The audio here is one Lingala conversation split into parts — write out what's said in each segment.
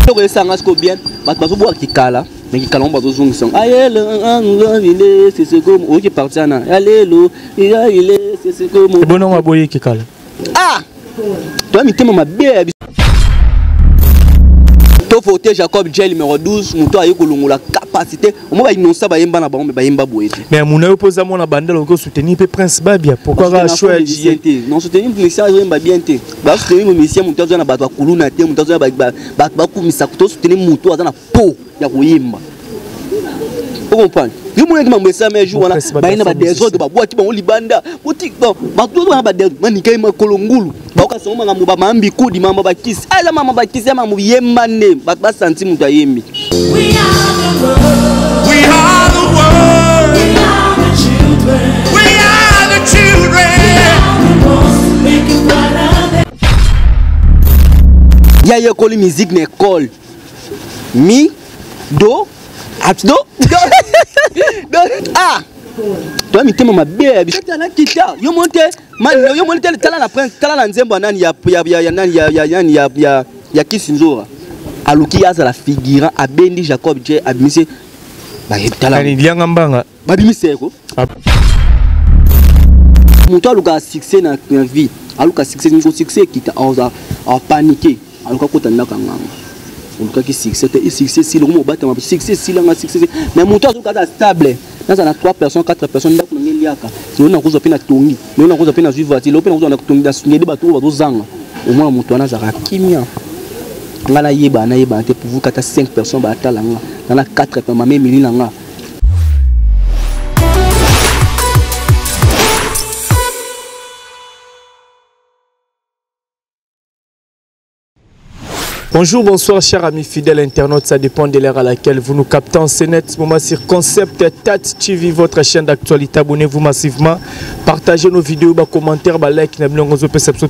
Eloko esanga siko bien, bato bazobwaka kikala, mais kikala ngo bazozongisa ngo. Ayele seseko oyoki parti wana ya lelo ya ile seseko. Ebongo aboyi kikala. Ah! Toi mitema mabe ya biso. To voter Jacob J numéro 12, moto aye kolongola capacité. Omo ba innocent ba yemba na bango mais ba yemba boye te. Mais muna yo poza mona bandela oko soutenir pe Prince Babia. Pourquoi ka choix ya J te? Non soutenir musicien azo yemba bien te. Ba soutenir musicien moto azo na bato ba kuluna te, moto azo na bato ba kumisa, to soutenir moto aza na po ya koyemba. O comprendre? Yo mona ki mambo esama jour wana ba yena ba désordre ba bwaki bango libanda. Boti bon, ba to ba désordre manika makolo ngulu. Baoka songo makambo ba mambi kudi mama ba kisi. Ala mama ba kisi mama yemba nde bato ba santi moto ayembi. We are the world. We are the world. We are the children. We are the children. We are the ones making brighter. Ya yekoli musique na école. Mi do at do do do ah toi mitema mabe ya biso na kita yo monte man yo monte tala na prince tala na nzembo nani ya ya ya nani ya ya nani ya ya ya Kisinzora aluki azala figurant abendi Jacob J abimisi tala lianga mbanga babimisi yeko moto alukaka succès na vie aluka succès niko succès ekita aza apaniquer aluka kota ndako ya nganga olukaki succès te succès esili okoma obatama succès esilanga succès mais moto azoka aza stable naza na 3 personnes 4 personnes ndako na ngai eliaka lelo nakozwa mpe na tongi lelo nakozwa mpe nazwi voiture lelo mpe nakozwa na tongi nasungeli bato oyo bazozanga omona moto wana azalaka kimia nga nayeba nayebana te pourvu kata 5 personnes batala nga na na 4 personnes mama emili na nga. Bonjour, bonsoir, chers amis fidèles internautes. Ça dépend de l'heure à laquelle vous nous captez en ce moment sur Concept Tat TV, votre chaîne d'actualité. Abonnez-vous massivement, partagez nos vidéos, bah, commentaires, bah, like,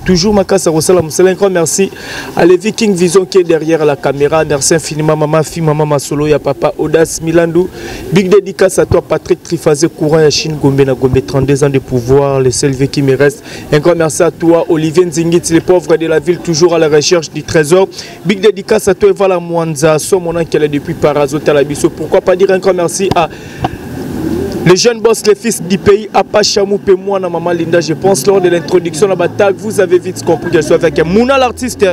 toujours ma casse Un grand merci à Levi King Vision qui est derrière la caméra. Merci infiniment, maman, fille, maman Masolo, ya papa Audace Milandou. Big dédicace à toi, Patrick Trifazé, courant ya Chine Gombe na Gombe, 32 ans de pouvoir, le seul vie qui me reste. Un grand merci à toi, Olivier Nzingit, les pauvres de la ville, toujours à la recherche du trésor. Big dédicace à toi, Eva Mwanza, son qu'elle est depuis Parazo Talabiso. Pourquoi pas dire un grand merci à le jeune boss, le fils du pays, Apachamou moi, maman Linda. Je pense lors de l'introduction de la bataille, vous avez vite compris que je suis avec Mouna l'artiste.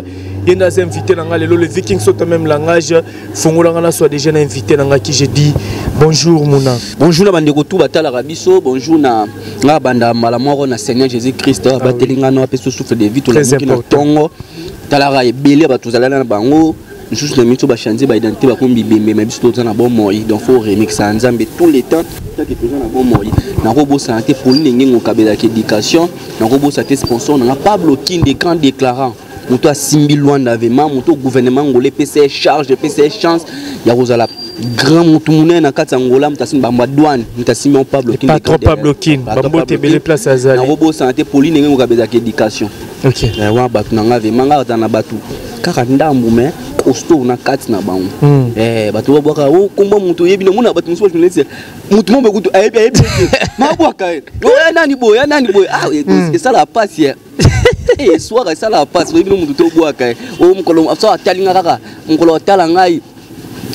Il y a des invités dans le Viking sont au même langage. Fongolangana soit déjà invité dans qui j'ai dit bonjour Mouna. Bonjour na bandeko tout batala rabiso, bonjour na nga banda malamoro na Seigneur Jésus-Christ, ah, batelinga no apeso souffle de vie tout la na tongo. Talara ebele bato zalana na bango. Misusu na miso bachange baidentité bakomi bibembe, mais biso toza na bomoi, donc faut remixer nzambe tout le temps tant que toza na bomoi. Nakobosana te Pauline Ngengo kabelaka éducation, nakobosana te sponsor nanga Pablo Kinde grand déclarant. Moto asimbi Luanda vraiment, moto gouvernement ngolais pesa charge, pesa chance ya kozala grand moto munene na kati ya Angola, moto asimbi bamba douane, moto asimbi Pablo Kinde. Patron Pablo Kinde, bambote bele place azali. Nakobosana te Pauline Ngengo kabelaka éducation. OK. Wa bato nanga vraiment nga na bato kaka ndambu mais costaud na kati na bango. Bato babwaka o komba moto yebi na mona bato mosusu bato moto mo bekutu ayebi ayebi te. Mabwaka ye. Oya nani boye, ya nani boye. Ah, esala passe ya. Soir esala passe, oyebi no moto to bwaka ye. O mokolo so atalinga kaka, mokolo atala ngai.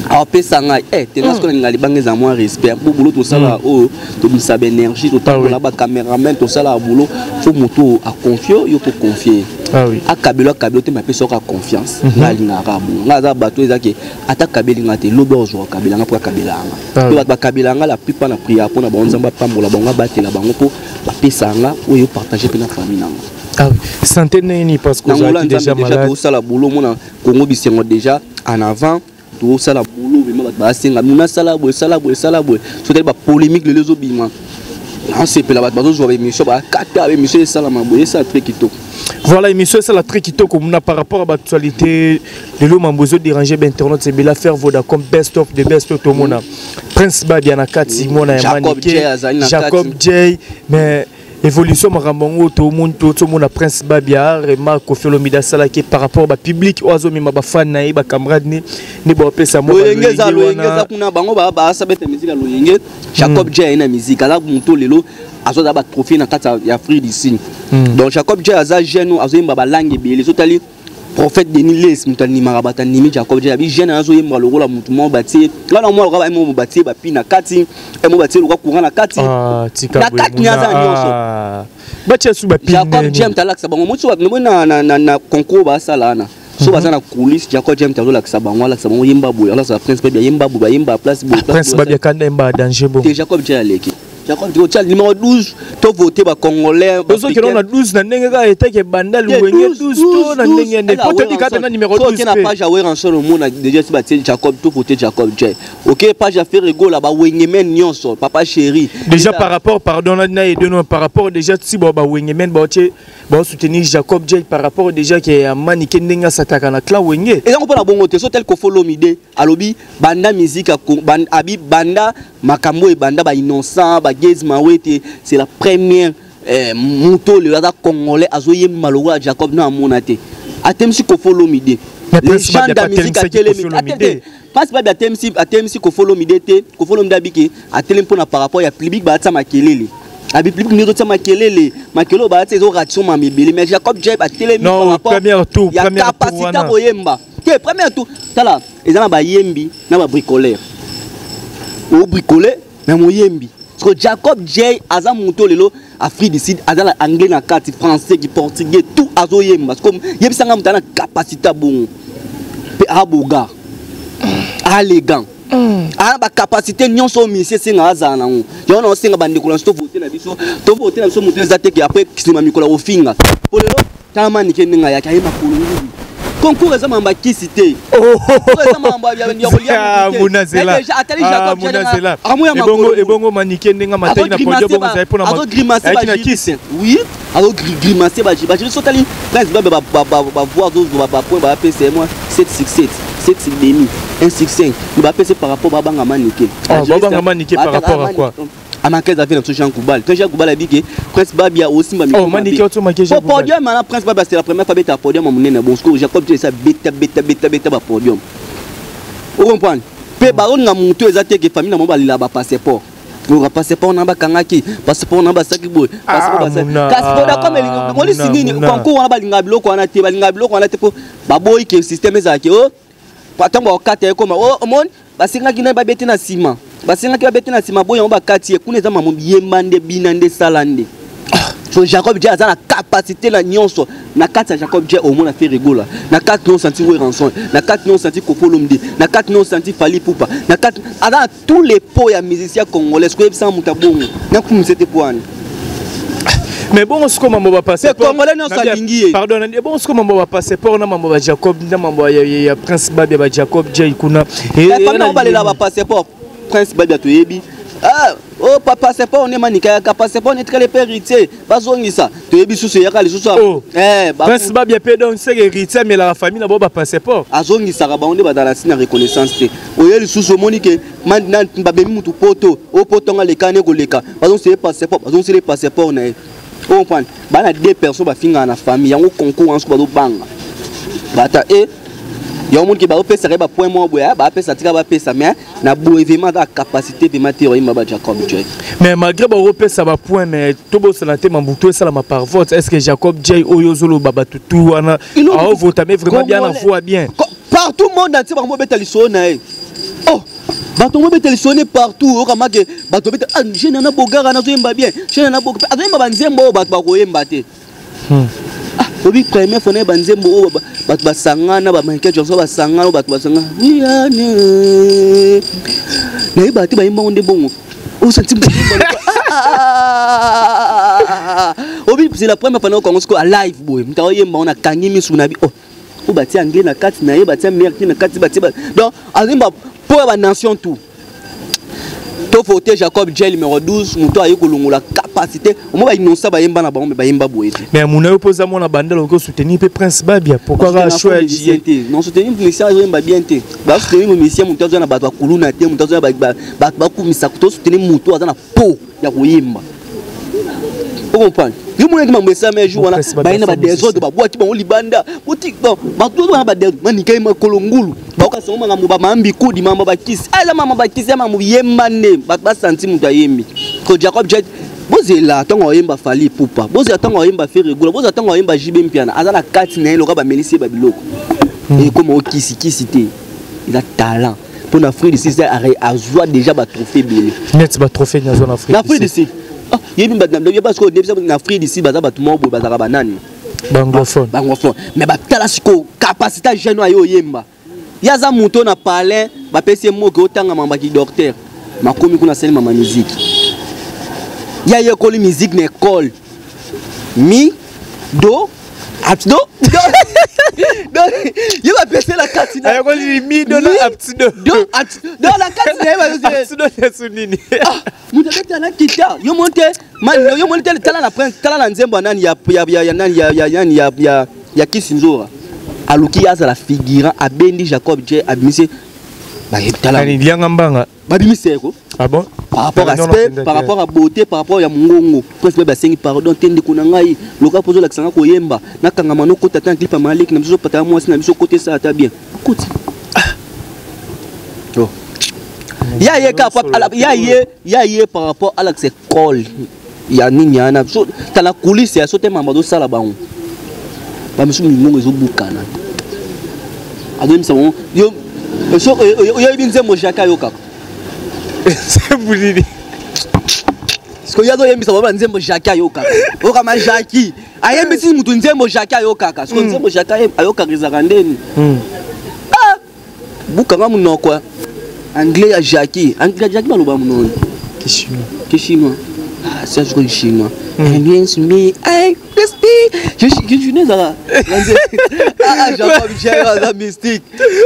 Apesa ngai. Tena sikoyo nalinga libanga eza mwa respect. Po boulot tosala oyo, tobimisa ba énergie, totambola ba cameraman, tosala boulot. Faut moto a confier, yo ko confier. Ah oui. Akabelo, akabelo te, mais apesa oka confiance. Nga alingaka bongo. Nga aza bato eza ke ata kabeli nga te, lobi ozwa kabela nga po akabela nga. Ah oui. Po bato bakabela nga la plupart na prière po na bango Nzambe apambola bango, abatela bango po bapesa nga oyo partager pe na famille na nga. Ah oui. Santé nini parce que Na Angola, ozalaki déjà Nzambe déjà malade. tosala boulot, mona Congo bisengo déjà en avant. Tosala boulot vraiment bato basenga mona sala boye, sala boye, sala boye. Soki ba polémique lelo ezobima. Nasepela bato bazozwa ba émission, bakata ba émission esalama boye, esala très kitoko. Voilà, émission esala très kitoko mona par rapport à l'actualité lelo mambo ezo déranger ba internautes, c'est bela faire Vodacom best of the best to mona. Prince Babia na kati mona ya Jacob Manike, J azali na kati. Jacob J, mais évolution makambo yango to moni to to mona Prince Babia remarque Koffi Olomide asalaki par rapport ba public oyo azomema ba fan na ye ba camarade ni ni ba pesa mo ba Loyenge eza, loyenge loyenge wana. eza kuna bango ba ba sa beta musique ya loyenge. Jacob J aye na musique, aza moto lelo azoza ba trophée na kati ya Afrique du Sud. Donc Jacob J aza jeune azoyemba ba langue ebele, sotali Prophète Denis Les, moto animaka bato, animi Jacob Jay, abi jeune azoyemba lokola motu moko batie nga na mwa lokola mo batie bapi na kati, mo batie lokola courant na kati. Ah, tika na boye, kati aza Muna. nyonso. Ah. Batia su bapi Jacob ndeni. James alakisa bango mosi moi na concours basala wana, so baza na coulisse, Jacob James azolakisa bango, alakisa bango yemba boye, alakisa Prince Babia yemba boye, bayemba place boye, place Prince boye. Babia kanda yemba danger bon. Te, Jacob Jay aleki Jacob Jay, otia numéro 12, to vote bacongolais. Ozokende na 12 na ndenge kaka etake banda luwenge 12 to na ndenge nde po toyebi kaka na numéro 12 na 12 pe. Page ya Werrason, omona déjà si batie Jacob, to vote Jacob Jay. Ok, page ya Ferre Gola, bawengemen nyonso, papa chéri. Déjà par rapport, pardon, na aide non, par rapport déjà si ba ba wengemen ba otie ba soutenir Jacob Jay par rapport déjà ke ya Manike ndenge asataka na clan Wenge. Ezango mpona bongo te. So tel Koffi Olomide alobi banda musique abi banda makambo ebanda, bainnocent bagaz Mawete, c'est la première moto lelo aza congolais azoyemba lokola Jacob na amona te. Atemisi Koffi Olomide. Mais Prince légende Babia ya musique atelemisi atelemi Koffi Olomide. Prince Babia atelemisi Koffi Olomide te. Koffi Olomide abiki atelemi mpona par rapport ya public, baatia makelele, abi public nde ezotia makelele, makelele oyo baatia ezoration mama ebele. Mais Jacob Jay atelemi Non, par rapport premier tour, ya premier tour capacité wana. koyemba te. Premier tour, tala, eza na bayembi na babricoleur, obricole na moyembi. Parce que Jacob Jay aza moto lelo Afrique du Sud aza na anglais na kati, français ki portugais, tout azoyemba. Parce que yebisanga moto aza na capacité ya bongo mpe aboga alégant, aa bacapacité nyonso oyo misie esenga azala nango. Yango na osenga bandeko na biso, tovote na biso, tovote na biso moto eza te ke après nsima mikolo ya kofinga. Po lelo tala Manike ndenge ayaki, aye makolo ngulu. Concours eza mambo ya kisi te. Concours eza mambo ya kolia Ah, motu te. Muna Zela. Mais déjà, atali Ah, Jacob Muna Jay Zela. amoya Ebongo makolo. ebongo Manike ndenge mataki na podium, bongo ezali mpona Azogrimace. ayaki na kisi. Oui, azogrimace bajuri. So tali Prince Babe, bavoix azozwa, bapoint bapesa ye mwa 7 6 7 7 demi 1 6 5, bapesa par rapport babanga Manike. Oh, babanga Manike par rapport à quoi? Amaka eza ve na biso Jean Goubald. To Jean Goubald abike Prince Babia osimba. Oh, Manike otomaki Jean Goubald. Podium ana Prince Babia, c'est la première fois beta podium ya monene. Bon, sikoyo Jacob Jay esa beta beta beta beta bapodium, ocomprendre mpe baolinga motu eza te ke famille na bango balela bapasseport, oyoka passeport na bakangaki, passeport na basaki boye, passeport Ah, basaki. Muna, Kasi Vodacom ah, elingi molisi Muna, nini? Muna. Concours wana balingaka biloko wana te, balingaka biloko wana te mpo baboyi ke système ezalaki o ntango bakokata ekoma o omoni basengaki nani babete na nsima, basengaki babete na nsima boye, yango bakati ye kuna. Eza mamo yemba nde bina nde sala nde. So Jacob Jay aza na capacité na nyonso. Na kati ya Jacob Jay omona Ferre Gola, na kati no santi Werrason, na kati no santi Koffi Olomide, na kati no santi Fally Ipupa, na kati aza na tous les pots ya musicien congolais. Soki oyebisanga moto ya bongo, nakumisa te po wana. Mais bongo sikoyo mambo bapasseport Congolais nyonso alingi ye. Pardon, bongo sikoyo mambo bapasseport na mambo ba Jacob na mambo ya Prince Babia, ba Jacob Jay kuna. Famille nango balela bapasseport. Prince Babia toyebi, ah, oh, passeport nde Manika yaka, passeport netikali epe héritier bazongisa, toyebi susu eyaka lisusu. Oh. Eh, Prince Babia mpe donc seke héritier amelaka famille na bango bapasseport. Azongisaka bango nde bazala ntina reconnaissance te. Oye lisusu omoni ke babemi mutu poto o poto ngo aleka ne koleka, bazongisela ye passeport, bazongisela ye passeport na ye. Ocomprendre, bana deux personnes bafingaka na famille yango. Concours wana soki bazobanga bata e yango omoni ke bazopesaka ye bapoint moko boye, bapesa, tika bapesa. Mais na boye vraiment aza capacité vraiment te oyimba ba Jacob Jay. Mais malgré bakopesa bapoint, mais tobosana te mambutu esalama par vote. Est ce que Jacob Jay oyo ozoloba bato tu wana aovota mais vraiment bien na voix bien? Partout, monde entier bango beta lisolo na ye. Oh, bato ngo beta lisolo ne partout. Okamake bato beta, ah, jeune na bogara nazoyemba bien, jeune na bogara azoyemba banzembo oyo bato bakoyemba te. Ah, obi première fois na ye banzembo oyo bato basangana, ba Michael Jackson basangana, oyo bato basangana wiyane nayeba te, bayembango nde bongo osanti. Obi c'est la première fois na okango sikoyo alive boye, moto aoyemba ngo nakangi misu na bi, oh, oyo batia anglais na kati na ye, batia merde na kati, batia donc azoyemba mpo ya banation tout. Tovote Jacob Jay numéro 12, moto aye kolongola capacité omo bainonsa bayemba na bango me bayemba boye te. Mais muna yo mpo oza mwana Bandala, okoki osoutenir mpe Prince Babia, pourquoi kaka choix ya musicien te? Non, soutenir musicien azoyemba bien te. Basoutenir musicien moto azoya na bato bakuluna te, moto azoya bato bakumisa. Tosoutenir moto aza na po ya koyemba, ocomprendre? Yo monaki mambo esama ya jour wana, baye na badésordre, babwaki bango libanda. Bato wana badésordre, Manika ye makolo ngulu, baokasango makambo bamambi kudi, mambo bakisi, eza mambo bakisi ya mambo yemba nde bato basanti moto ayembi ko Jacob Jet. Bozela ntango ayemba Fally Ipupa, bozela ntango ayemba Ferre Gola, bozela ntango ayemba JB Mpiana, aza na kati na ye loka bamelisi ye babiloko. Ekoma okisi kisi te, eza talent. Mpo na Afrique du Sud azwa déjà batrophée ebele. Net batrophée nyonso na Afrique. Na Afrique du Sud. Yebi yeba sikoyo ndebisa na Afrique du Sud baza bato moko boye, bazalaka banani? Baanglophone. Baanglophone. Mais batala sikoyo capacité ya jeune oyo oyemba. Ye aza moto na palais, bapesi ye moke otanga mambaki docteur. Makomi kuna asali mama musique. Ye ayekoli musique na école. Mi, do, aptido. Ye bapesi na kati na ayekoli mi, do na aptido. Do, aptido. Do na kati na ye aptido na nini? Moto abeta na guitare, yo moni te, yo moni te, tala na prince, tala na nzembo ya nani ya ya ya ya nani ya ya nani ya ya ya Kisinzora. Aluki azala figurant, abendi Jacob J abimisi tala lianga mbanga. Babimisi ko. Ah bon? Par rapport à aspect, par rapport à beauté, par rapport ya mongongo. Prince bebe asengi pardon te ndeko na ngai, loka pozo lakisa nga koyemba, nakangama no kota ta clip ya Malik na biso pata mwasi na biso kote ça ata bien. Koti. Oh. Ya ye ka ya ye ya ye par rapport à l'accès école ya nini yana so tala coulisse ya so te mamba do sala bango. Ba misu mingongo ezo bukana. Azo misa bango yo so yo yebi nzembo Jacques ayokaka. Nzembo nini? Siko yo azoyembisa bango ba nzembo Jacques ayokaka. Okama Jacques ayembisi mutu nzembo Jacques ayokaka. Siko nzembo Jacques ayokaka ezalaka ndeni. Ah! Bukanga munoko anglais ya Jacques. Anglais ya Jacques baloba munoni. Kishinois. Kishinois. Ah, ça je connais chinois. Bien me, ay, mystique. Je suis né ça. Ah, Jacob Michel, ça mystique.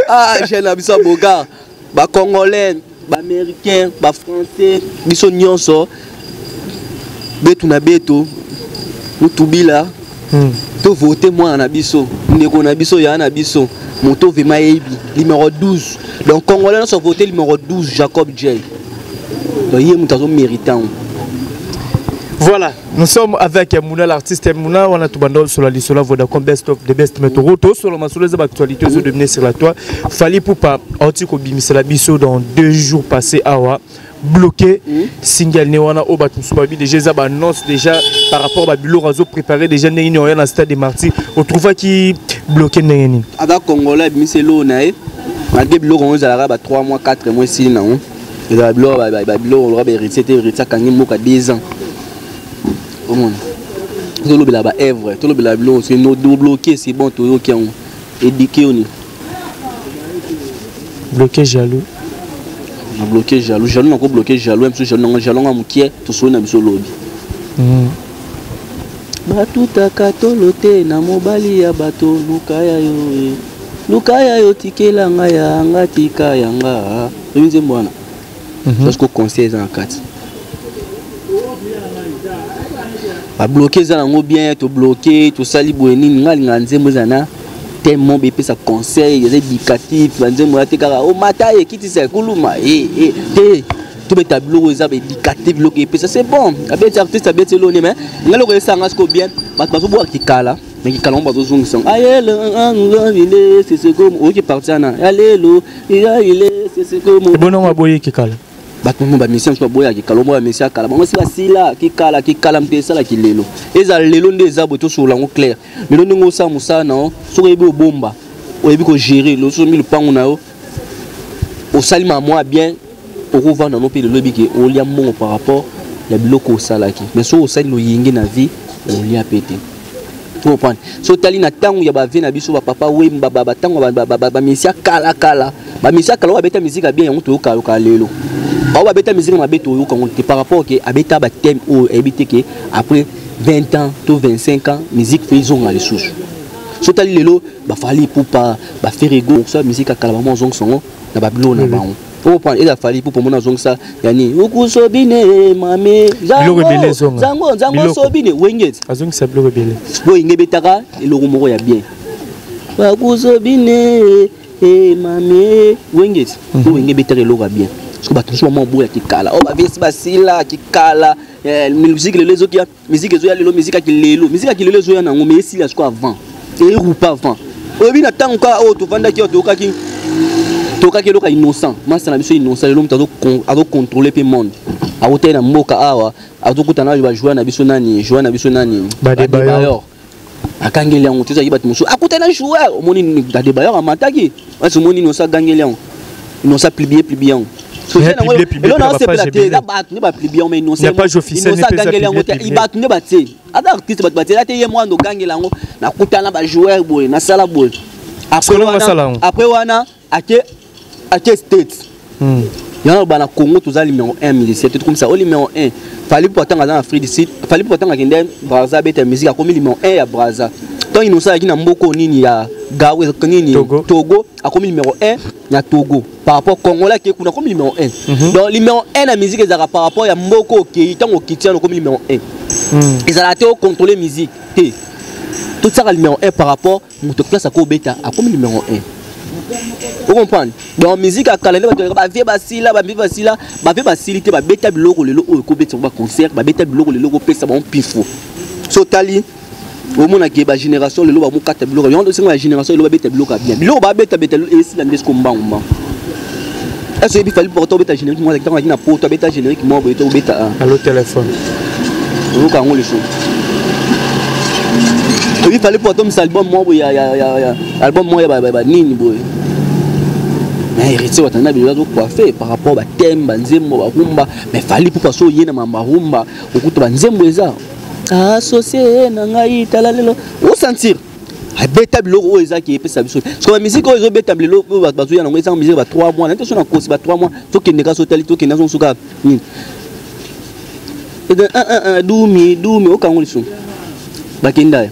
Ah, j'ai la biso boga. Ba congolais, ba américain, ba français, biso nyonso. Betu na betu. Mutubila. To voter moi na biso, ndeko na biso ya na biso. Moto vema yebi numéro 12. Donc congolais nous voter numéro 12 Jacob J. Donc il est muto méritant. Voilà, nous sommes avec Mouna l'artiste Mouna, on a tout bandol sur la liste sur la Vodacom best of the best metro tout sur le sur les actualités mm. Dominé sur la toile. Fally Ipupa anti ko bimisela biso dans 2 jours passés awa bloqué single ne wana o bato mosusu babi déjà eza baannonce déjà par rapport ba biloko azo préparé déjà ndenge nini oya na stade de Martyrs otrouvaki bloqué ndenge nini? Aza congolais abimisi eloko na ye malgré biloko yango ezalaka ba 3 mois 4 mois esili nango ezala biloko ba biloko loka ba héritier te, héritier akangi mboka 2 ans omona tolobela ba œuvre tolobela biloko soki no bloqué c'est bon toyoki yango éduqué oni bloqué jaloux na bloqué jaloux jaloux nako bloqué jaloux même jaloux nango jaloux nga mokie tosoli na biso lobi. Batutaka tolo te na mobali ya bato luka ya yo e. Luka ya yo tikela nga ya nga tika ya nga. Oyebi nzembo wana? Parce que conseil eza na kati. Ba bloqué eza nango bien, to bloqué, to sali boye nini nga linga nzembo eza na tellement bepesa conseil eza éducatif ba nzembo ya te kaka o mata ye kitisa kuluma e e te tobeta biloko eza ba éducatif biloko epesa c'est bon abeti artiste abeti eloni mais nga loko esanga siko bien bato bazobwaka kikala mais kikala ngo bazozongisa ngo ayelo ile seseko oyoki parti wana alelo ile seseko ebonongo aboyi kikala bato mo bamisia mosusu baboyaka kikala omo bamisia kala bango si basila kikala kikala mpe esalaki lelo eza lelo nde eza boye tosolola yango clair lelo ndenge osala mosala na yo soki oyebi obomba oyebi kogérer lelo soki lopango na yo osali mwa bien okovanda no mpe lelo oyebi ke olia mbongo par rapport ya biloko osalaki mais soki osali loyenge na vie olia pe te. Comprendre so tali na tango ya ba vie na biso ba papa Wemba ba ba tango ba ba ba misia kala kala ba misia kala ba beta musique bien yango toyoka yoka lelo ba ba beta musique mabe toyoka ngo te par rapport ke abeta ba thème oyo ebite ke après 20 ans to 25 ans musique fait zonga lisusu so tali lelo ba Fally Ipupa ba Ferre Gola so musique kala ba mo zonga songo na ba bilo na bango. Comprendre eza Fally Ipupa mona zongisa yani ukusobine mame zango zango zango sobine wengeti azongisa biloko ebele boyinge betaka eloko moko ya bien bakusobine e mame wengeti wenge betaka eloko ya bien parce que bato mosusu bamwa boya kikala o bavesi basila kikala musique lelo ezokia musique ezoya lelo musique ya kilelo musique ya kilelo ezoya nango mais esila siko avant erupa avant oyebi na ntango kaka oyo tovandaki oyo toyokaki tokaki eloko ya innocent masa na biso innocent lelo moto azocontrôle mpe monde Akutani na mboka awa, azokutana na bajoueur na biso nani, joueur na biso nani, Badebayor. Akangeli yango, tozalaki bato mosusu. Akutani na joueur, omoni Adebayor amataki, asi omoni Inosa agangeli yango, Inosa publie publie yango. Eloko na osepela te, eza bato nde bapublie yango, mais Inosa agangeli yango te, bato nde batie. Aza artiste, bato batie ata ye mwana ogangela yango. Nakutana bajoueur boye, nasala boye. Après wana ake State. Yango bana Congo toza numéro 1 musicien te, tokomisa o numéro 1. Fally mpo atanga aza na Afrique du Sud, Fally mpo atanga akende Braza, abeta musique, akomi numéro 1 ya Braza. Ntango Inosa ayaki na mboka nini ya Gawe nini, Togo, akomi numéro 1 na Togo. Par rapport Congolais ake kuna, akomi numéro 1. Donc numéro 1 na musique ezalaka par rapport ya mboka okei. Ntango okiti wana, okomi numéro 1. Ezalaka te ocontrôle musique te, totiaka numéro 1 par rapport moto place akobeta, akomi numéro 1. Ocomprendre? Donc musique ya kala nde bato bavie basila, bavie basila, bavie basili te. Babeta biloko lelo oyo ekobetisa bango baconcert, babeta biloko lelo ekopesa bango mpifo. So otali, omonake bagénération lelo bamokata biloko yango, tosenga ya génération lelo babeta biloko ya bien. Biloko babetabeta esila nde siko mbangu mbangu. Est-ce oyebi Fally porte obeta générique moko ntango aki na Poto, abeta générique moko boye to obeta? Allo téléphone. Oyoka yango lisusu. Oyebi Fally porte omisa album moko boye, ya album moko ya banini boye, mais Héritier Watanabe azo azocoiffe par rapport bathème, banzembo barumba. Mais Fally mpo so oye na mamba rumba, okuta banzembo eza associé na ngai. Tala lelo, osentir abeta biloko oyo ezaki epesa biso. Parce que bamusique oyo ezobeta lelo, oyo bato bazoya nango, ezanga musique ba 3 mois nate. So na kosi ba 3 mois, tokende ka so otali, tokende so suka nini, dumi dumi, okango lisusu bakenda ya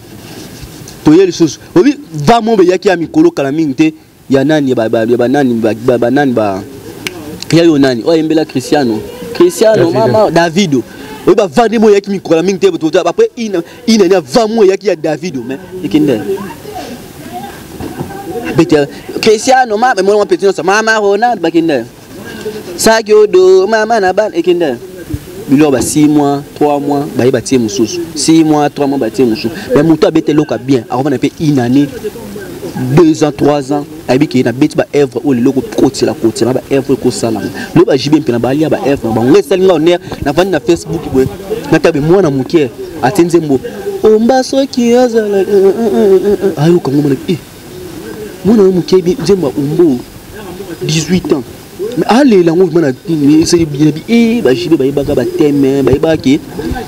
toye lisusu. Obi vamo beyaki ya mikolo kala mingi te ya nani, ya banani, banani ba ya yo nani oyo ayembela Cristiano, Cristiano mama Davido, oyo bavandi mo eyaki mikolo mingi te. Après une année avant mo eyaki ya Davido, mais ekende abeti Cristiano mama mwana petit nyonso, mama Ronald, bakende saki odo mama na bana, ekende biloko ba 6 mois, 3 mois, baye batie mosusu, 6 mois, 3 mois, batie mosusu. Mais moto abeta eloko ya bien, akovanda mpe une année, 2 ans, 3 ans, ayebi ke nabeti baœuvre oyo lelo kotela kotela baœuvre ekosalama lelo. Bajibe mpe na balia baœuvre na bango. Esali nga honneur, navandi na Facebook boye, natabe mwana moke atie nzembo omba soki azala ayoka ngo mona mwana oyo moke nzembo ya ombo, 18 ans, mais alela yango vraiment na esali bien. Bi bajibe bayebaka bathème, bayebaka ke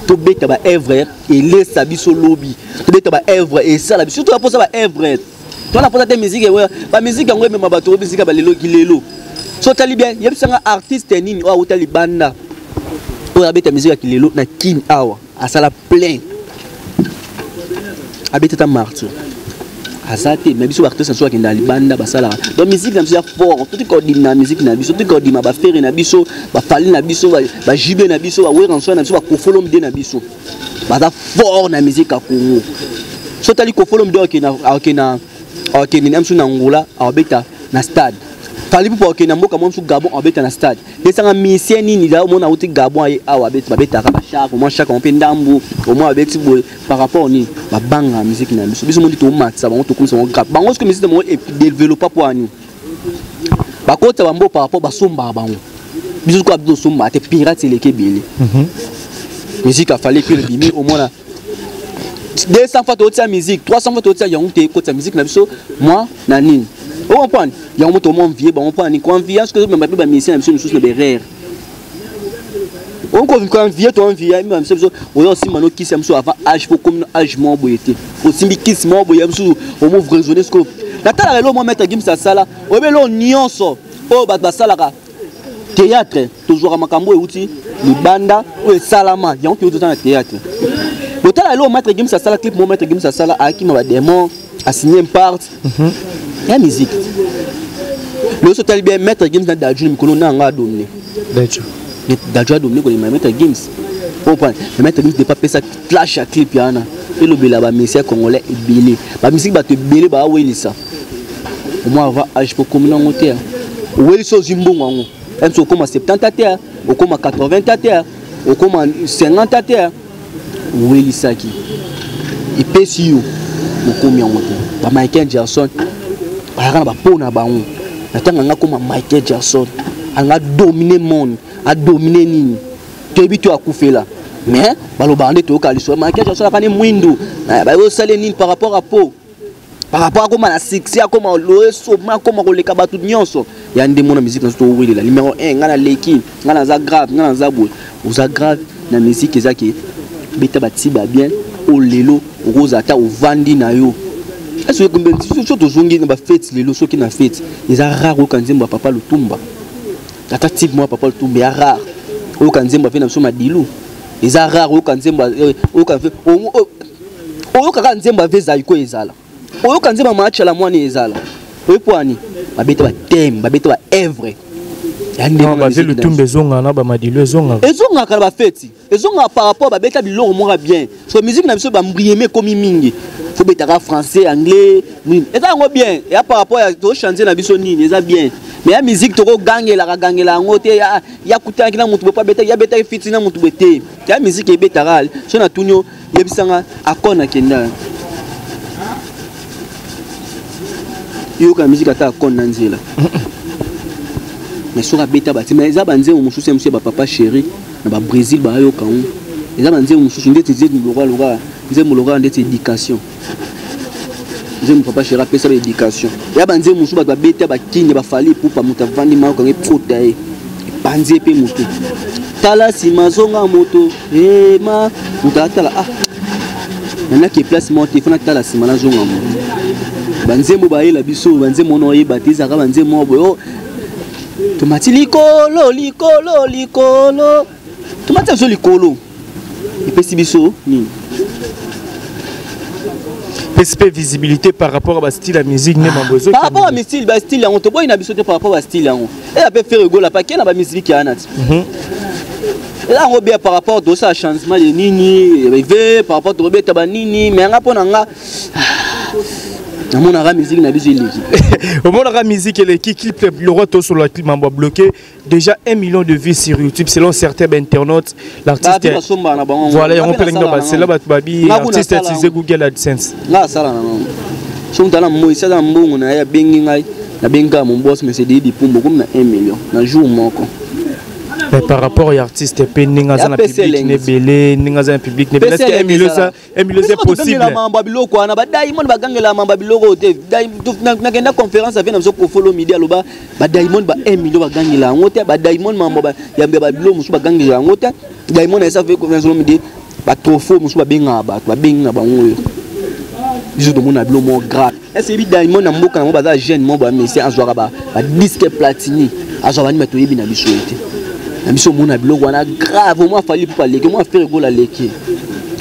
tobeta baœuvre elesa biso lobi, tobeta baœuvre esala biso. Surtout aposa baœuvre tona posa te musique, bamusique yango emema bato oyo bisika baleloki lelo. So otali bien, yebisanga artiste nini oyo awuta libanda oyo abeta musique ya kilelo na Kini awa, asala plein, abeta ta martyr? Aza te. Mais biso baartiste na biso bakenda libanda, basalaka. Donc musique na biso ya fort, totika kodima musique na biso, totika kodima baFerre na biso, baFally na biso, baJB na biso, baWerrason na biso, baKoffi Olomide na biso, baza fort na musique ya Congo. So otali Koffi Olomide, akende na biso na Angola, akobeta na stade. Fally mpo akende na mboka mwa biso Gabon, akobeta na stade. Esanga musicien nini omona auti Gabon aye awa, babetaka bachak omoi, chak mpe ndambu omoi babeti boye par rapport nini? Babanga musique na biso. Biso mondi tomatisa bango, tokomisa bango grave bango. Soki musique na bango edéveloppa, mpo ani bakota bambo par rapport basombaka bango. Biso soki biso tosombaka te, pirate eleki ebele. Musique afali epi ebimi, omona 200 fois totia musique, 300 fois totia yango te. Ekotisa musique na biso mwa na nini, ocomprendre yango? Moto omwa envie bango mpo nani koenvie? Soki ezomema mpe bamusicien na biso misusu na berere, okoenvie, toenvie biso. Biso oya osimba no kisi ya biso avant âge, po komi no âge moko boye te, osimbi kisi moko boye ya biso, omo raisonne. Sikoyo natalaka eloko mwa Maître Gims asala, oyebi eloko nyonso oyo bato basalaka théâtre, tozwaka makambo oyo euti libanda oyo esalama yango toyoti toza na théâtre. Botala eloko Maître Gims asala, clip mo Maître Gims asala, ayakima badémon, asigné part ya musique. Lelo so otali bien, Maître Gims na Dadju na mikolo na yanga adomine. Dadju adomine kolema Maître Gims, comprendre? Mais Maître Gims depa apesa clash ya clip ya wana, elobela bamusicien congolais ebele, bamusike bato ebele baawelisa omoi avant âge po komi nango te. Owelisi, ozwi mbongo yango mso, okóma 70 te, okóma 80 te, okóma 50 te. Owelisaki, epesi yo, okomi yango te. Ba Michael Jackson bazalaka na bapo na bango na ntango anga koma Michael Jackson, anga domine monde, adomine nini. Toyebi to akufela, mais balobaka nde toyoka lisolo Michael Jackson akani mwindu, bayosala nini par rapport à po par rapport akoma na succès, akoma loesoma, akoma koleka bato nyonso ya nde mona musique na biso. Towelela numéro 1, ngai naleki, ngai naza grave, ngai naza boye. Oza grave na musique, eza ke beta batiba bien. Oyo lelo okozala ata ovandi na yo, so tozongi na bafete lelo, soki na fete eza rare oyoka nzembo ya Papa Lutumba, ata type moko ya Papa Lutumba ya rare oyoka nzembo ape na biso Madilu, eza rare oyoka nzembo, oyoka kaka nzembo ave Zaiko ezala, oyoka nzembo ya Maachala mwana ezala. Oyepwani babeta bateme, babeta baevre. Bave Lutumba ezongaka na baMadilu ezongaka. Ezongaka na bafeti, ezongaka par rapport babeta biloko moko bien. So musique na biso bambrieme ekomi mingi, fo betaka français, anglais, nini, eza yango bien ya par rapport ya tochange na biso nini, eza bien. Mais ya musique tokogangelaka gangela yango te. Ya kutanaki na motu boye po abetaki, ya betaki fiti na motu boye te. Ya musique ebetaka. So natuni yo, yebisanga akon akenda yoka musique ata akon na nzela, mais soki abeta bati, mais eza banzembo mosusu ya mosusu ya bapapa chéri na baBrésil bayoka yango. Eza banzembo mosusu ndeti nzembo lokola lokola nzembo lokola ndeti éducation, nzembo papa chéri apesa ba éducation ya banzembo mosusu. Bato babeta bakini baFally Ipupa, moto avandi mayoka yango, ekota ye, epanzi ye mpe moto tala nsima, azonga moto ema moto atala, ah, nanaki place moko te, fo natala nsima, nazonga moto. Banzembo bayela biso, banzembo wana oyeba te, ezalaka banzembo moko boye. Oh, tomati likolo, likolo, likolo, tomati biso likolo, epesi biso nini? Pesi mpe visibilité par rapport à bastyle ya musique nde mambo. Par rapport à mistyle, bastyle yango toboyi na biso te. Par rapport à bastyle yango, eya mpe Ferre Gola pake na bamusique yana ti eza yango bien. Par rapport tosala changement de nini eve, par rapport tokobeta banini, mais yanga mpo na nga namonaka musique na biso eleki. Omonaka musique eleki. Clip le roi, tosolola mambo bloqué déjà 1 million de vues sur YouTube selon certains internautes. L'artiste, voilà, yango mpe ndenge basela bato babi artiste utiliser Google AdSense. Nga asala na bango. So moto ana moi aza na mbongo na ye, abengi ngai, nabengi kaka mon boss, mais c'est Didi Pumbo komi na 1 million na jour moko. Mais par rapport ya artiste mpe ndenge aza na public nebele, ndenge aza na public nebele, est-ce que 1 million, ça, 1 million, c'est possible? Mambo ya biloko wana, badiamond bagangela mambo ya biloko te. Nakenda conférence ave na biso Koffi Olomide, aloba badiamond ba 1 million bagangela yango te. Badiamond, mambo ya babilo mosusu bagangela yango te. Diamond ayesa ve conférence Olomide, batrophée mosusu babengaka bato, babengi na bango oyo biso tomona bilo moko grave. Ese yebi diamond na mboka nango baza jeune moko, bamesi azwaka badisque platini, azwaka banini, bato oyebi na biso ye te. Na biso omona biloko wana grave, omwa Fally Ipupa aleki, omwa Ferre Gola aleki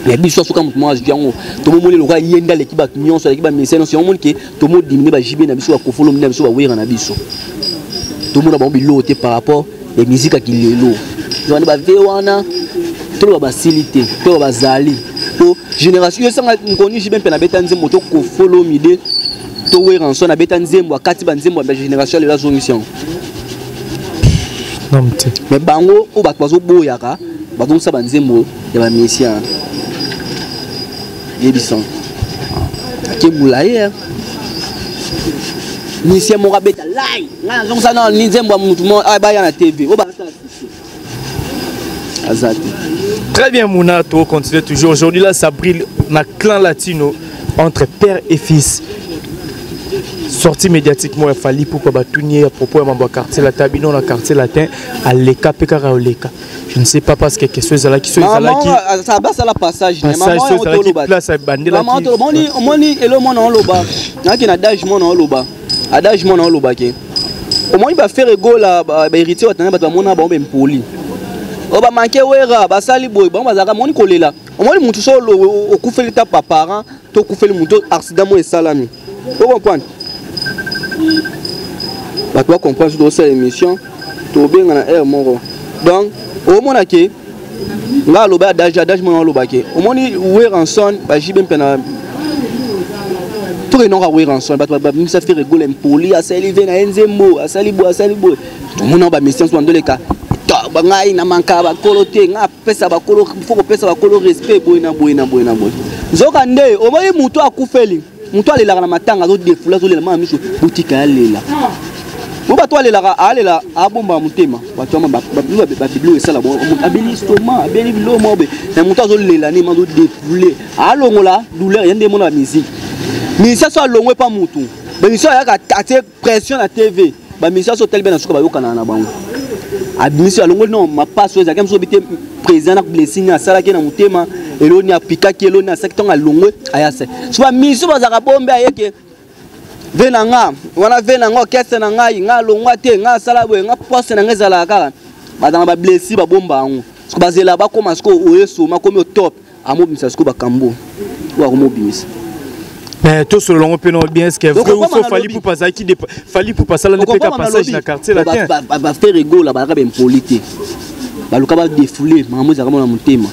ya biso. Asoka moto moko azwi yango, tomomoni lokola ye nde aleki bato nyonso, aleki bamesi nyonso. Yango omoni ke tomodimine baJB na biso, baKoffi Olomide na biso, baWera na biso, tomona bango biloko te par rapport ya musique ya kilelo wana. Bave wana toloba basili te, to bazali po génération yo esanga nkoni. JB mpe nabeta nzembo to Koffi Olomide to Werrason abeta nzembo, akati banzembo ya génération lelo, azongisi yango. Mais bango oyo bato bazoboyaka, bazongisa banzembo ya bamesien. Yebisa ake molaye, musicien moko abeta lai, ngai nazongisa na ni nzembo ya mutu baya na TV oyo basala aza te. Très bien, Mouna, on continue toujours. Aujourd'hui, là, ça brille dans clan latino entre père et fils. Sorti médiatiquement, il fallait pourquoi batuni à propos de mon quartier latin, bino na quartier latin, à l'eka pekara oleka. Je ne sais pas parce que question ezalaki so ezalaki ça basala passage. Passage so ezalaki place bandela. Omoni, omoni elo mwana oloba naki na adage, mwana oloba adage, mwana oloba ke omoni baFerre Gola, bahéritier batanga, bato bamona bango bempoli oyo bamanke Wera, basali boye, bango bazalaka moni kolela. Omoni mutu so okufeli ta baparent to okufeli mutu, accident moko esalami, ocomprendre, bato bacomprendre. So tokosala émission, tobenga na heure moko. Donc omona ke nga aloba adage, adage mona aloba ke omoni Werrason, baJB mpe na tokendaka Werrason, bato babimisa Ferre Gola impoli, asali ve na ye nzembo, asali boye, asali boye. Tomona bamesien so bandoleka ngai na manka bakolo te, ngai apesa bakolo, fo kopesa bakolo respect, boye na boye na boye na boye. Nzoka nde omoni motu akufeli, motu alelaka na matanga, azodefula, azolela mama miso, botika ya lela. Bo bato alelaka, alela, abomba motema. Bato wana babiblo esala bongo, abeli estomac, abeli biloko moko boye. Mais moto azolela nde azo défouler, alongola douleur ye nde mona ba musique. Musicien so alongwe pa mutu, ba musicien ayaka atie pression na TV, ba musicien so otali be na suka bayokanaka na bango. Abimisi alongoli no mapaso ezalaki mosusu obi te président na blessing asalaki na motema eloni apikaki eloni asalaki ntango alongwe aya se so ba musicien bazalaka bombe ayeke ve na nga wana ve na nga orchestre na ngai nga alongwa te nga asala boye nga poste na nga ezalaka kaka bazalaka ba blessure babomba yango siko bazela bakoma siko oye soma komi au top amobimisa siko bakambo oyo akomobimisa. Mais tout sur le long bien, est-ce que vrai ou faux Fally Ipupa azalaki de Fally Ipupa asala nde mpe ka passage na quartier latin? Baferre Gola bazalaka baimpoli te, baluka badéfouler makambo ezalaka mona motema.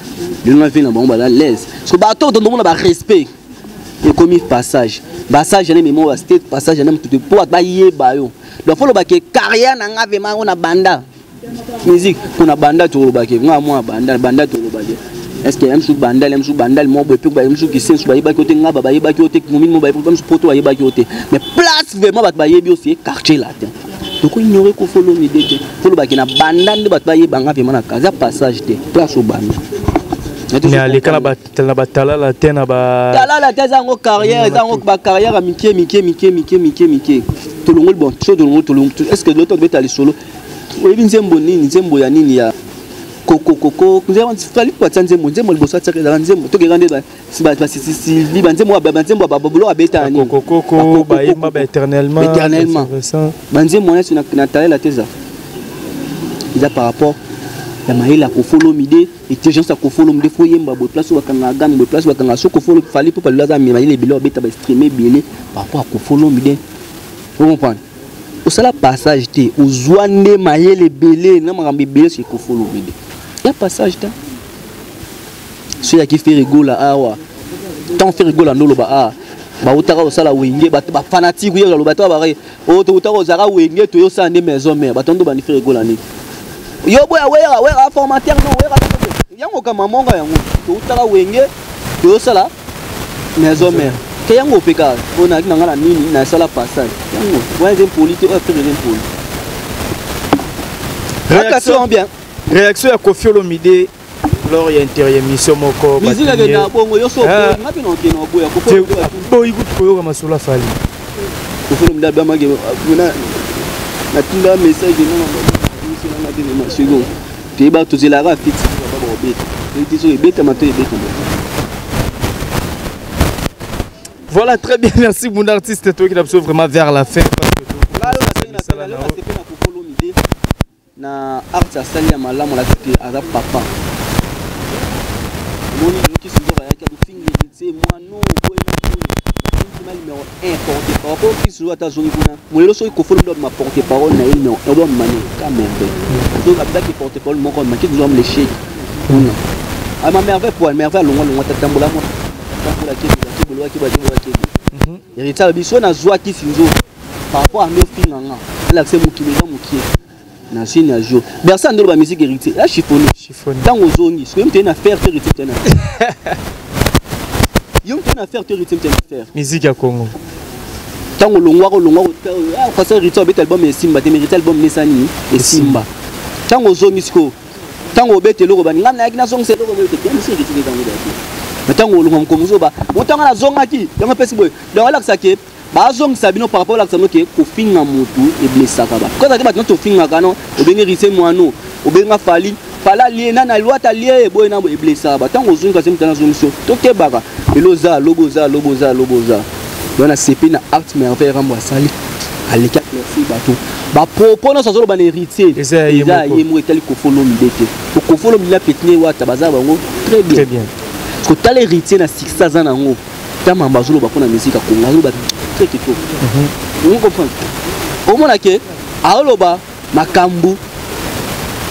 Lelo na vie na bango baza l'aise parce que bato tondomona barespect ekomi passage, passage ane memo ba state, passage ane mutu po bato bayeba yo. Donc fo lobake carrière na nga vraiment ngo na banda musique mpo na banda, tolobake nga mwa banda banda, tolobake est ce que msu bandal, msu bandal mo boye mpe msu kisensu bayebaki yo te, ngaba bayebaki yo te, momini mo bayebaki, msu poto bayebaki yo te, mais place vraiment bato bayebi yo c'est quartier latin. Toko ignore ko Koffi Olomide te, fo lobaki na banda nde bato bayebanga vraiment na kaza passage te, place obanda. Mais aleka na batalala te na ba Talala te, eza yango carrière, eza yango bacarrière ya mike mike mike mike mike mike. Tolongoli bon so tolongoli, tolongoli. Est ce que loto tobeta lisolo oyebi nzembo nini, nzembo ya nini ya kokokoko Fally po atia nzembo, nzembo liboso atiaka ezala nzembo tokeka nde basili banzembo, banzembo babolo abeta nini. Kokokoko bayemba ba éternellement. Éternellement, banzembo wana na talela te, eza eza par rapport ya mayele ya Koffi Olomide, intelligence ya Koffi Olomide. Fo yemba boye, place oyo bakangaka game boye, place bakangaka so Koffi Fally mpo palelo aza mayele ebele, abeta bainstrument ebele par rapport ya Koffi Olomide. Ocomprendre, osala passage te, ozwa nde mayele ebele na makambo ebele soki Koffi Olomide ya passage te. So yaki Ferre Gola awa, tant Ferre Gola nde oloba awa bautaka kosala Wenge, bato bafanatike oyo aloba to baka oyo toutaka kozalaka Wenge, toyosala nde maison mère, bato ndo bandi Ferre Gola nini yo boya Wera, Wera formateur non, Wera yango kama monga yango toutaka Wenge, toyosala maison mère ke yango mpe kaka oyo nayaki na nga na nini nasala passage yango wana eza impoli te, oyo Ferre eza impoli. Réaction bien. Réaction ya Koffi Olomide lors ya interémission moko. Musique akenda bongo yo so nga mpe na okende oboya. Boyi kutu koyoka masolo afali. Koffi Olomide abamaki natinda message nanga te sikoyo toyeba tozelaka fixe babobeta toyeti so ebetama to ebetama. Voilà, très bien, merci mon artiste, toi qui l'as vraiment vers la fin. Parce que na art asali ya malamu, alaki te aza papa. Omoni yoki sinzoka ayaki akofinga héritier mwana boyema numéro 1 porte parole po kisi ata azongi kuna molelo soki Koffi Olomide abima porte parole na ye numéro 1 obamema ne ka merveille. Donc abidaki porte parole moko amaki tozwam l'échec kuna ama merveille po merveille alongwa longwa tatambola mwa tambola kebola kebola kebola kebola kebola. Héritier alobi so nazwaki sinzo par rapport à ndo finga nga alakise mokili eza mokie na sini ya jour bersa ndolo bamusique héritier ya chiffonné. Ntango ozongi soki moto ye na faire to héritier moto ye na yo moto ye na faire to héritier moto ye na faire. Musique ya Congo. Ntango olongwaka, olongwaka façon héritier obeta album esimba te, mais héritier album nesa nini esimba. Ntango ozongi sikoyo, ntango obeta eloko bani ngai nayaki nazongisa eloko boye te, musique héritier etango te. Mais ntango olongwa mokongo ozoba motango nazongaki yango epesi boye, donc alakisa ke bazongisa bino par rapport olakisa bino ke kofinga motu eblesaka bato koza te. Bato nyonso tofingaka no obengi héritier mwano, obenga Fally, Fally alie nani alwata alie boye na boye, eblesaka bato. Ntango ozongi kasi moto nazongi so tokebaka lelo oza lobo, oza lobo, oza lobo, oza wana sepe na acte merveille rambo asali aleki merci bato bapropos nyonso azoloba na héritier. Eza ya ye eza moko. Ye moko etali Koffi Olomide te. Po Koffi Olomide na petine wata baza bango très bien. Très bien. Parce que tala héritier na succès aza nango, ta mamba azoloba mpona musique ya Congo, azoloba très kitoko. Ozo comprendre, omona ke aoloba makambo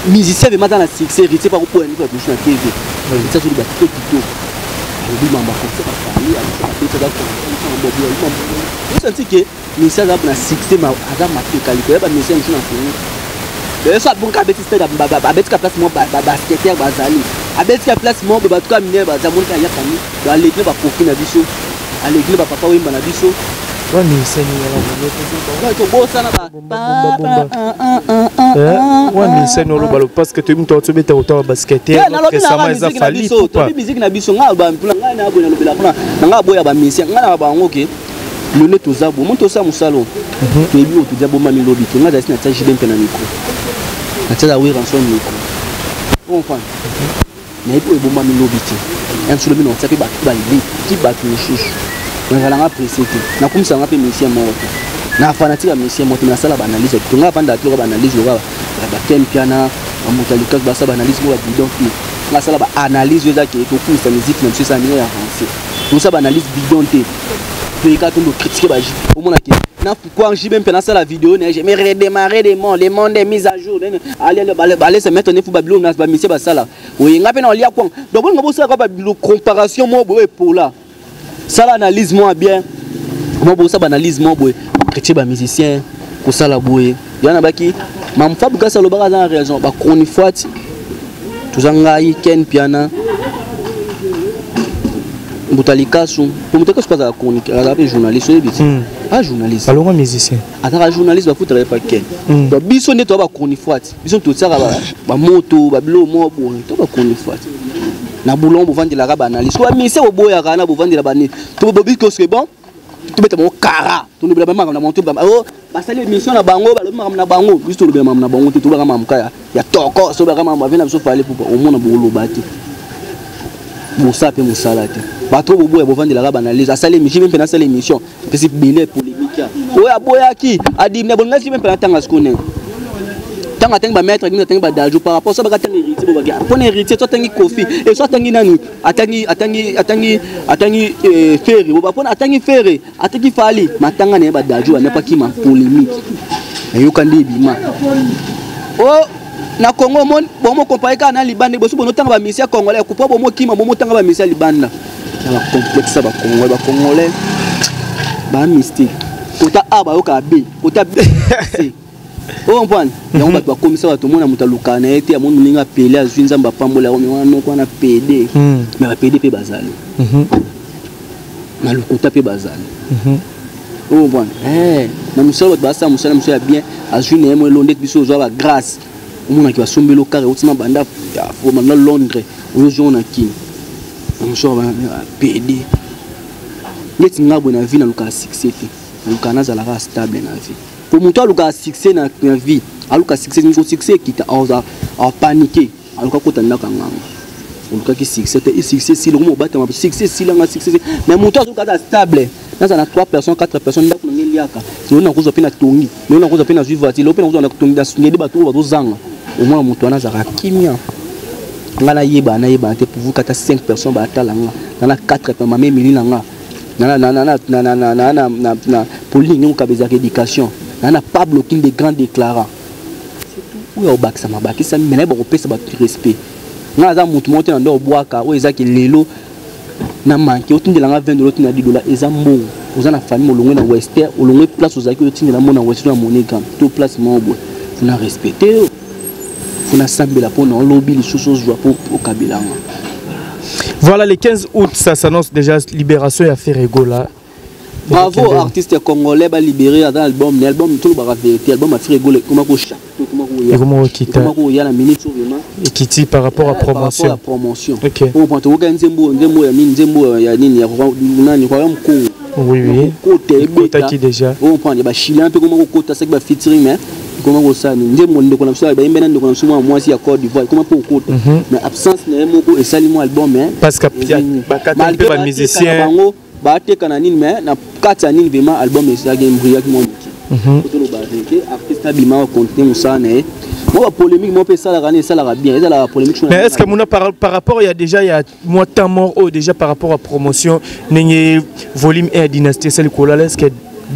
musicien vraiment aza na succès. Héritier pakopoya niko ya biso na TV, héritier azoloba très kitoko, alobi mamba concert afali abeti aza osanti ke musicien aza na succès ma aza mapeka likolo ya bamusicien mosusu na Congo. So abonka abeti stade, abetika place moko basketteur bazali, abetika place moko boye bato ka minene baza monika ayakani, aleki na bakofi na biso, aleki na bapapa Wemba na biso. Wa musicien nini wana? Tobosana. Wa musicien oloba lo, parce que toyebi moto atobeta kotala basket. Récemment eza Fally. Tobi musique na biso. Ngai mpona ngai na boye, nalobela mpona na ngai aboya bamusicien. Ngai na bango ke lelo toza bo mo tosala mosala oyo, toyebi oyo todia bomami lobi te. Ngai azalisi natia JB mpe na micro, natia Werrason micro, comprendre. Nayebi oyo ebombami lobi te. Ya mosu lobi na otia mpe bato baleki bato mosusu. Nazalanga pressé te, nakumisanga mpe musicien moko te, na fanatique ya musicien moko te. Nasala baanalyse ya to ngai avandaka te loka baanalyse loka baken piana, bamoto ya likasi basala baanalyse moko babidon te. Ngai asala baanalyse oyo eza ke tokumisa musique na biso, esala ndenge ya avancé. Tosala baanalyse bidon te, toyeka tondo critiquer ba omona ke na quoi. JB mpe nasala vidéo na je mais redémarrer le monde, le monde est mis à jour. Allez allez, se mettre ne fu babilo na ba musicien basala oyenga mpe na olia kwanga. Donc bolinga bosala kaka babilo comparaison moko boye epola. Sala analyse moko bien mo, bosala baanalyse moko boye, critique bamusicien kosala boye. Yana baki Mamu Fabregas alobaka, aza na raison. Bachronifoite toza, ngai Ken Piana, Mbuta Likasu, po Mbuta Likasu mpe azala chronique, azala mpe journaliste, oyebi ti a journaliste. Alongwa musicien. Azalaka journaliste, bafutaka ye pa Ken. Donc biso nde toza bachronifoite, biso totiaka bamoto babilo moko boye to bachronifoite na boulon bovandelaka baanalyse ko bamusicien boboyaka na bovandela banini to bobi koske. Bon, tobeta bango kara, tolobela bamakambo na bango te. O basali émission na bango, balobi makambo na bango. Biso tolobela makambo na bango te, tolobaka makambo kaka ya toko. So baka makambo ave na biso Fally Ipupa, omona bokoloba te, mosala mpe mosala te. Bato oyo boboya bovandelaka baanalyse, asali émission mpe nasala émission mpesi bele polémique oyo aboyaki adimina bolingaki mpe natanga siko nene. Ntango atangi bamaître, atangi badaljo par rapport so baka atangi Héritier, bobaki mpona Héritier, so atangi Kofi e, so atangi nani, atangi Ferre, boba mpona atangi Ferre, ataki Fally, matanga na ye badaljo banapaki ma polémique. Nayoka nde ebima o na Congo bomo comparer kaka na libanda. Liboso bonotanga bamusicien congolais kupa, bomokima bomotanga bamusicien libanda na bacomplexe ya bacongolais. Bacongolais bamystique, kota A bayokaka B, kota B C, ocomprendre yango. Bato bakomisa bato, omona moto alukaka na ye te, amoni moninga apele, azwi, Nzambe apambola yango wana, noko wana pd. Mais bapd mpe bazali na lokuta mpe bazali, ocomprendre. Na mosala bato basala mosala mosusu ya bien, azwi na ye mo elo ndeti biso ozwa bagrâce, omonaki basombeli okare otima banda banda Londres, oyo ozongo na Kini na mosusu pd. Neti nga boye na vie, nalukaka succès te, nalukaka nazalaka stable na vie. Po moto alukaka succès na vie, aluka succès moko, succès ekita, apanike, aluka kota ndako ya nganga. Olukaki succès te, succès esili, okoma obatama, succès esilanga, succès. Mais moto azoka aza stable, nazala na 3 personnes, 4 personnes, ndako nange eliaka, lelo nakozwa mpe na tongi, lelo nakozwa mpe nazwi voiture, lelo mpe nakozwa na tongi, nasungeli bato oyo bazozanga. Omona moto wana azalaka kimia. Nga nayeba, nayebana te, pourvu kata 5 personnes batala nga, na 4 mama Emili na nga na Pauline Nyoka, ezalaka éducation na Pablo King de grand déclarant oyo obakisa mabakisa. Me nayeba kopesa bato respect. Nga aza motu moko te na ndo obwaka oyo ezaki lelo na manke otindelanga 20 dollars, otinda 10 dollars, eza mbongo. Oza na famille, olongwe na wester, olongwe place ozalaki, otindela mbongo na wester, na monega to place moko boye, funa respecte yo, funa sambela mpona olobi lisusu ozwa mpo okabelanga. Voilà, le 15 août, ça s'annonce déjà, libération ya Ferre Gola. Bravo, artiste congolais balibéré aza album na album. Tolobaka vérité, album ya Ferre Gola ekoma kocha. Ekoma kokita. Ekoma koya na minute oyo vraiment. Ekiti par rapport à promotion. Par rapport à promotion. Ok, tokoka nzembo, nzembo ya nini, nzembo ya nini, ya nani, Royaume Congo. Oui. Kota ebeta. Ekotaki déjà. Ocomprendre, bachilien mpe koma kokota, saki bafeaturing, mais ekoma kosala nini, nzembo ndeko na biso bayembe na ndeko na biso mwana mwasi ya Côte d'Ivoire, ekoma mpe kokota. Mais absence na ye moko esali mwa album. Parce que bakata mpe bamusicien. Bango bateka na nini, mais na kati ya nini, vraiment album ezalaki embriyaki mwa moke. Toloba vérité, artiste abima, continue mosala na ye. Mo bapolémique moko mpe esalaka nini, esalaka bien, ezalaka polémique. Mais est ce que muna par rapport il y a déjà, il y a moi temps mort oyo déjà par rapport à promotion, ndenge volume 1 ya Dynastie esali kolala, est ce que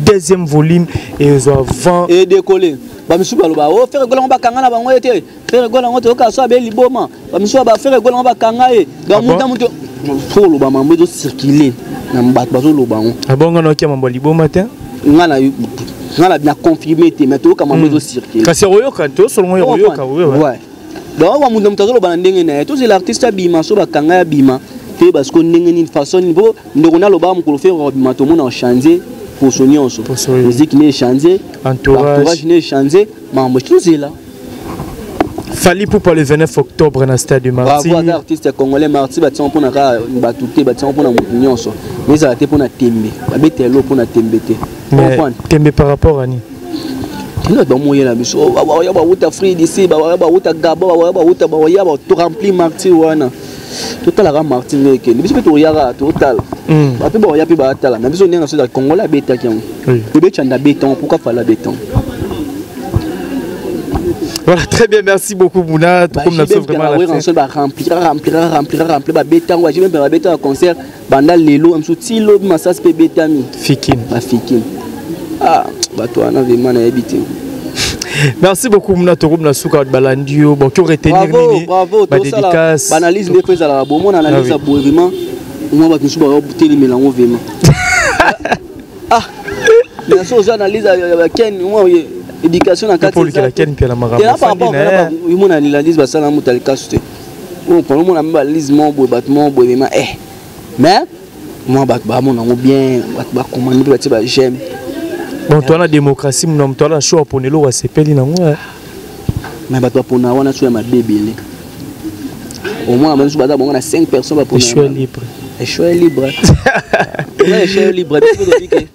deuxième volume ezwa vent? Edekole, bamisusu baloba o Ferre Gola ngo bakanga na bango ye te, Ferre Gola ngo toyoka so abe liboma, bamisusu ba Ferre Gola ngo bakanga ye. Donc mutu mutu fo oloba mambo ezocircule na bato, bazoloba ngo. Abongo naokia mambo ya liboma te. Nga na confirme te, mais toyoka mambo ezocircule. Kasi oyoka, tosolongo ya koyoka. Ouais, donc wa mutu na mutu azoloba na ndenge na ye. Tozela artiste abima, so bakanga ye abima te, parce que ndenge nini, façon nini, po ndeko nalobaka mokolo Ferre abima, tomona ochange. Poso nyonso. Musique ne échanger, entourage ne échanger, mambo tozela. Fally Ipupa le 29 octobre na stade de Martyrs. Bravo à artiste congolais Martyrs batia mpona kaka bato te, batia mpona moto nyonso. Mais ezala te mpona tembe. Babetela mpona tembe te. Mais tembe par rapport à nini? Tino bamoyela biso bawaya bawuta Afrique d'ici, bawaya bawuta Gabon, bawaya bawuta, bawaya to remplir Martyrs wana. Totalaka Martyrs ndenge ekende, biso mpe toyaka totala bape bawaya mpe baatala na biso ndenge na biso. Congolais abetaki yango, bebe Chanda abeta yango, pourquoi Fally abeta yango? Voilà, très bien, merci beaucoup Mouna. Tout comme nous vraiment la fin. Ba remplira, remplira, remplira, remplira, ba beta ngo, même ba beta concert banda lelo, msu tilo masas pe betami. Fikin. Ba fikin. Ah, bato wana vraiment nayebi te. Merci beaucoup Mouna Torum na suka balandio. Bon, tu retenir nini? Bravo, ba dédicace. Ba analyse nde ezala bon, mon analyse à boye vraiment. Moi bato mosusu ba telemela ngo vraiment. Ah, mais so analyse ya Ken, moi éducation na kati. Pour la Ken mpe la makambo. Par rapport à mon analyse basala moto alikasu te. Oyo mona mpe balise moko boye, bato moko boye vraiment, eh. Mais moi bato bamona yango bien, bato bakomande mpe batie ba j'aime. Bon, toi na démocratie, mona moto ala choix pona eloko asepeli nango. Mais bato bapona wana so ya mabe ebele. Au moins bato baza bango na 5 personnes bapona. Choix libre. Choix libre. Choix libre. Biso tobi ke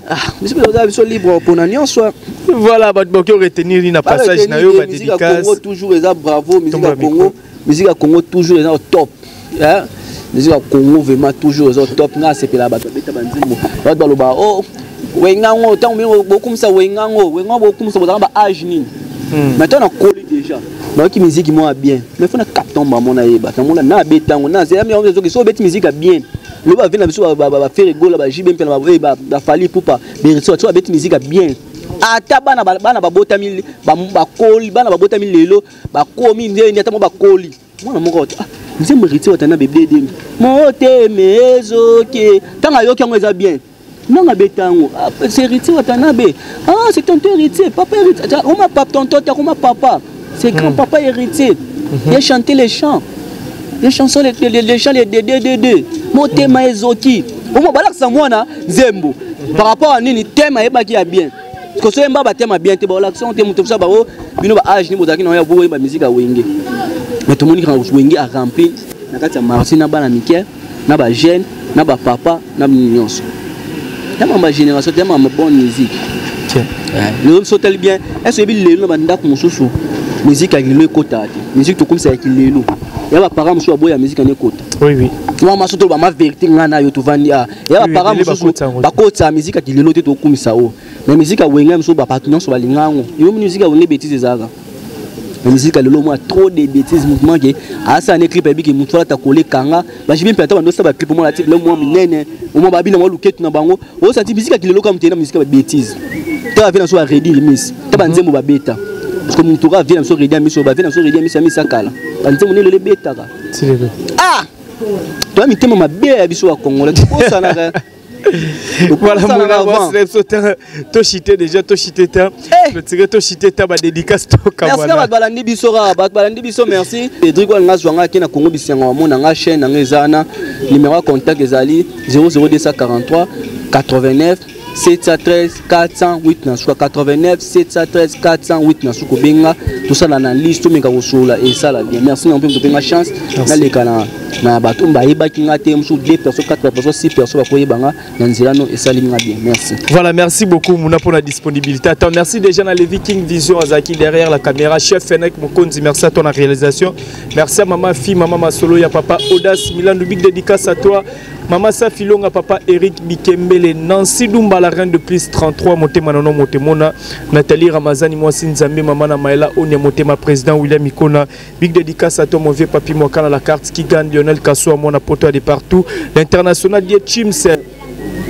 ah, biso mpe toza biso libre mpona nyonso. Voilà, bato bakoki retenir na passage na yo, ba dédicace. Congo toujours eza bravo, musique ya Congo, musique ya Congo toujours eza au top. Hein? Musique ya Congo vraiment toujours eza au top. Nga asepela bato babeta banzembo. Bato baloba oh wengango, ntango bino bokumisa wengango, wengango bokumisa, bozalaka ba age nini? Maintenant nakoli déjà, nayoki musique moko ya bien, mais faut na capton bango, nayeba namona na abetango na soki obeti musique ya bien, loba bave na biso baFerre Gola, baJB mpe na baFally Ipupa, Bercy, so babeti musique ya bien, ata bana bana babotami, bakoli, bana babotami lelo, bakomi ndeni, ata mo bakoli mwana moko, ah, nzembo Héritier Watanabe bebede motema ezoki, ntango ayoki yango eza bien, nanga abeta yango, c'est Héritier Watanabe, ah, c'est tonton Héritier, papa Héritier, oma papa, tonton te, oma papa, c'est grand papa Héritier. Il a chanté les chants, les chansons, les chants, les deux deux deux motema ezoki, omo balakisa mwana nzembo par rapport à nini, thème ayebaki ya bien. Parce que soyemba bathème bien te, balakisa te moto mosusu bao bino ba age ni bozalaki na oyo boyeba musique ya Wenge. Mais tomoni kaka Wenge a rempli na kati ya Martyrs, na bana mike, na bajeune, na bapapa, na bino nyonso. Tema ba génération, tema ma bonne musique. Lelo biso otali bien, est ce oyebi lelo na bandako mosusu musique ya lelo ekotaka te? Musique tokomisa ya kilelo ya baparent mosusu baboya musique yani ekota. Mwa maso toloba ma vérité, ngai na yo tovandi a ya baparent mosusu bakotisa musique ya kilelo te, tokumisa oyo. Mais musique ya Wenge mosusu bato nyonso balinga yango. Yo musique ya Wenge bêtise ezalaka, mais musique ya lelo mwa trop de bêtises. Mouvement ke asala ne clip ayebiki motu alata kolekanga baJB mpe ata bandosala baclip omona ati bilo mwa minene, omwa babina mwa luketu na bango, osanti musique ya kilelo kaka moto na musique ya babêtise te. Bavie na biso baReddy Miss te, banzembo babeta, parce que motu kaka vie na biso Reddy Miss, oyo bavie na biso Reddy Miss ya Miss akala, banzembo nde lelo ebetaka. Ah, toya mitema mabe ya biso bacongolais, tokosanaka. Voilà, mon toshite déjà, toshite ta clôturer, toshite ta badédicace. Merci na bato balandi biso kaka, bato balandi biso, merci. Cédric wana nga zwanga ake na Congo bisengo, bamona nga, chaîne nanga eza wana, numéro ya contact ezali 00243 89 713 408 na suka, 89 713 408 na suka. Obenga, tosala na liste, tomeka kosolola, esala bien. Merci na mpe topenga chance naleka na bato bayebaki nga te, mosusu 2 personnes, 4 personnes, 6 personnes bakoyeba nga na nzela no, esali nga bien. Merci. Voilà, merci beaucoup Mouna pour la disponibilité. Attends, merci déjà na Levi King Vision azaki derrière la caméra, chef Fenek Mokonzi, merci à toi la réalisation. Merci à maman Fi, maman Masolo, ya papa Audace Milan, big dédicace à toi. Maman Safilonga, papa Eric Bikembele, Nancy Dumba, la reine de plus 33, Motema Nono Motemona, Nathalie Ramazani, Mwasi Nzambe, Maman Maëla, Onya Motema, président William Ikona, big dédicace à toi, mon vieux papi Mwakana, la carte qui gagne, Lionel Kassou, mon poto de partout, l'international Die Chims,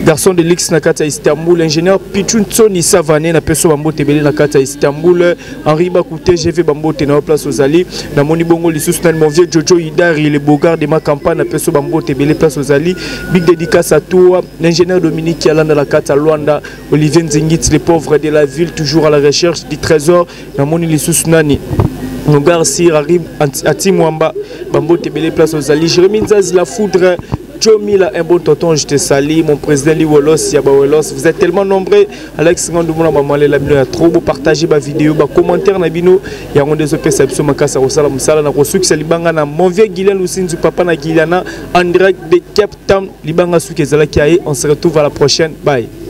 garçon de l'X na kati ya Istanbul, ingénieur Pichun Tsoni Savane na peso bambote ebele na kati ya Istanbul, Henri Bakute GV bambote na place ozali, namoni bongo lisusu nani, mon vieux Jojo Idari, le bogard de ma campagne, na peso bambote ebele place ozali, big dédicace à toi, l'ingénieur Dominique Yalanda na kati ya Luanda, Olivier Nzingit, les pauvres de la ville, toujours à la recherche du trésor, namoni lisusu nani, Nogar Sir Harib Ati Mwamba, bambote ebele place ozali, Jérémy Nzazi la foudre. Joe Mila, un bon tonton, je te salue. Mon président Liwolos, Yabawelos, vous êtes tellement nombreux. Alex Ngandou, maman, la bino ya trop beau partager ba vidéo, ba commentaire na bino. Yango nde ezopesa biso makasi ya kosala mosala na kosukisa libanga na mon vieux Guylain Lusinzu, papa na Guyana, en direct de Cape Town. Libanga suki ezalaki aye. On se retrouve à la prochaine. Bye.